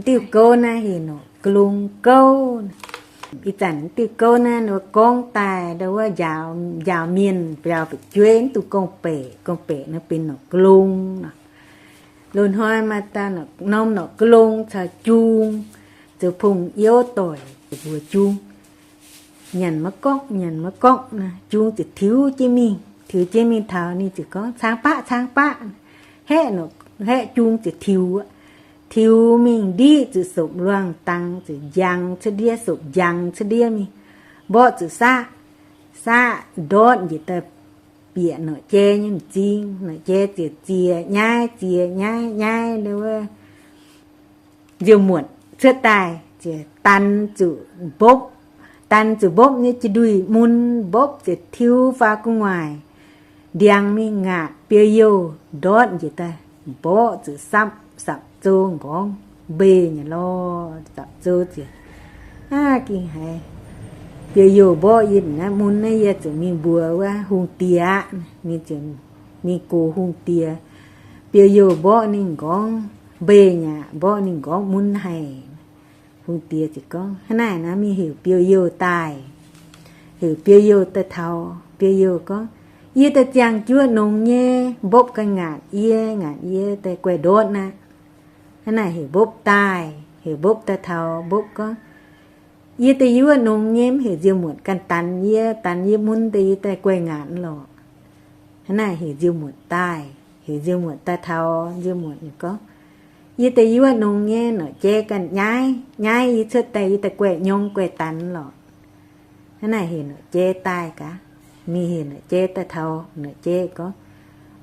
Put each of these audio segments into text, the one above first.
Diuh gouv naaiv heuc norqc glong gouv. Ih zanc diuh gouv naaiv nor gorngv daaih ndau wuov njaaux mienh, njaaux fu'jueiv mv duqv gong-beic, gong-beic naaiv benx norqc glong nor. Loz-hnoi maaih dauh norm norqc glong caux jung, zoux pong-youv doic mbuox jung, nyanc maiv gorngv, nyanc maiv gorngv naaic, jung ziouc tiux jienv mingh. Tiux jienv mingh taux ninh ziouc gorngv, caangv baqv, caangv baqv. Haeqv, haeqv jung ziouc tiux, tiux mingh ndiqv zuqc sopc luangh dangx ziouc njang cuotv ndiev, sopc njang cuotv ndiev mingh, mborqv zuqc saqv. Saqv ndortv njiec daaih bieqc norqc jai nyei m'zing. Norqc jai ziouc ziex nyaiv, ziex nyaiv, nyaiv ndau wuov nziouv muotc cuotv daaih ziouc danx zuqc mbopv. Danx zuqc mbopv nyei jiex nduih mun, mbopv ziouc tiux faaux gu'nguaaic, ndiangx mingh ngaatc biou-youh ndortv njiec daaih, mborqv zuqc sapv, sapv-zou nqorngv mbeix nyei lorh. Sapv-zou ziouc, aav, ging haiz biou-youh mborqv yie naaiv mun naaiv, yie ziouc mingh mbuox wuov hungh diex aqv. Ninh ziouc mingh gox hungh diex. Biou-youh mborqv ninh nqorngv mbeix nyei aqv, mborqv ninh nqorngv mun haic. Hungh diex ziouc gorngv, hnangv naaic naaiv mingh heuc biou-youh daaih. Heuc biou-youh daaih taux, biou-youh gorngv, yie daaih ziangh juov nongx nyei, mbopv ganh ngaatc yie, ngaatc yie daaih guaih ndortv aqv. Hnangv naaic heuc mbopv daaih. Heuc mbopv daaih taux, mbopv gorngv, yie daaih juov nongx nyei, mv heuc nziouv muotc ganh danx yie, danx yie mun deix yie daaih guaih ngaatc lorqc. Hnangv naaic heuc nziouv muotc daaih. Heuc nziouv muotc daaih taux, nziouv muotc gorngv, yie daaih juov nongx nyei, norqc jai ganh nyaiv, nyaiv yie cuotv daaih yie daaih guaih nyorng guaih danx lorqc. Hnangv naaic heuc norqc jai daaih gaax. Ninh heuc norqc jai daaih taux, norqc jai gorngv,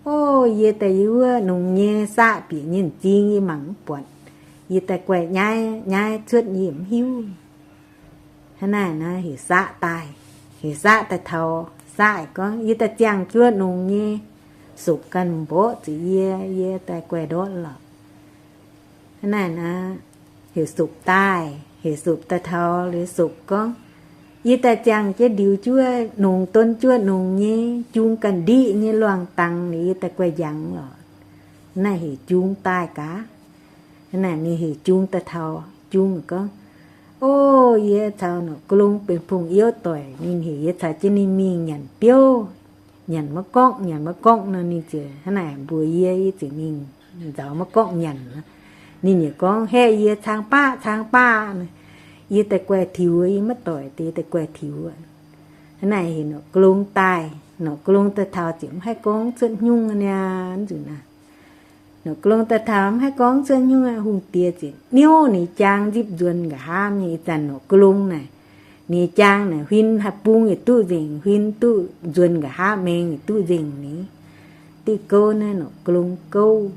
o, yie daaih juov nongx nyei, saqv bieqc nyei m'zing yie mangc mv buatc, yie daaih guaih nyaiv, nyaiv cuotv yie mv hiuv. Hnangv naaic naaiv heuc saqv daaih. Heuc saqv daaih taux, saqv gorngv, yie daaih ziangh juov nongx nyei, sopc ganh mborqv zuqc yie, yie daaih guaih ndortv lorqc. Hnangv naaic naaiv heuc sopc daaih. Heuc sopc daaih taux liuz, sopc gorngv, yie daaih ziangh jienv ndiux juov nongx, donv juov nongx nyei, jung ganh ndiqv nyei luangh dangx liuz yie daaih guaih njangx lorqc. Naaiv heuc jung daaih gaax. Hnangv naaic ninh heuc jung daaih taux, jung gorngv, o, yie caux norqc glong benx pong-youv doic. Ninh heuc yie caux jienv ninh mingh nyanc biouv, nyanc maiv gorngv, nyanc maiv gorngv nor, ninh ziouc hnangv naaic mbuox yie, yie ziouc mingh nzaaux maiv gorngv nyanc. Ninh yaac gorngv haeqv yie caangv baqv, caangv baqv. Yie daaih guaih tiux, yie maiv doic deix, yie daaih guaih tiux. Hnangv naaic heuc norqc glong daaih. Norqc glong daaih taux ziouc mv haih gorngv cuotv hnyungv niaa nzunc naaiv. Norqc glong daaih taux mv haih gorngv cuotv hnyungv aqv. Hungh diex ziouc niouv ninh jaang nzipv nzuonx nqa'haav nyei. Ih zanc norqc glong naaic, ninh jaang naaic huin haaix bung yietc duqv nzengc, huin duqv nzuonx nqa'haav maengx yietc duqv nzengc ni. Diuh gouv naaiv norqc glong gouv.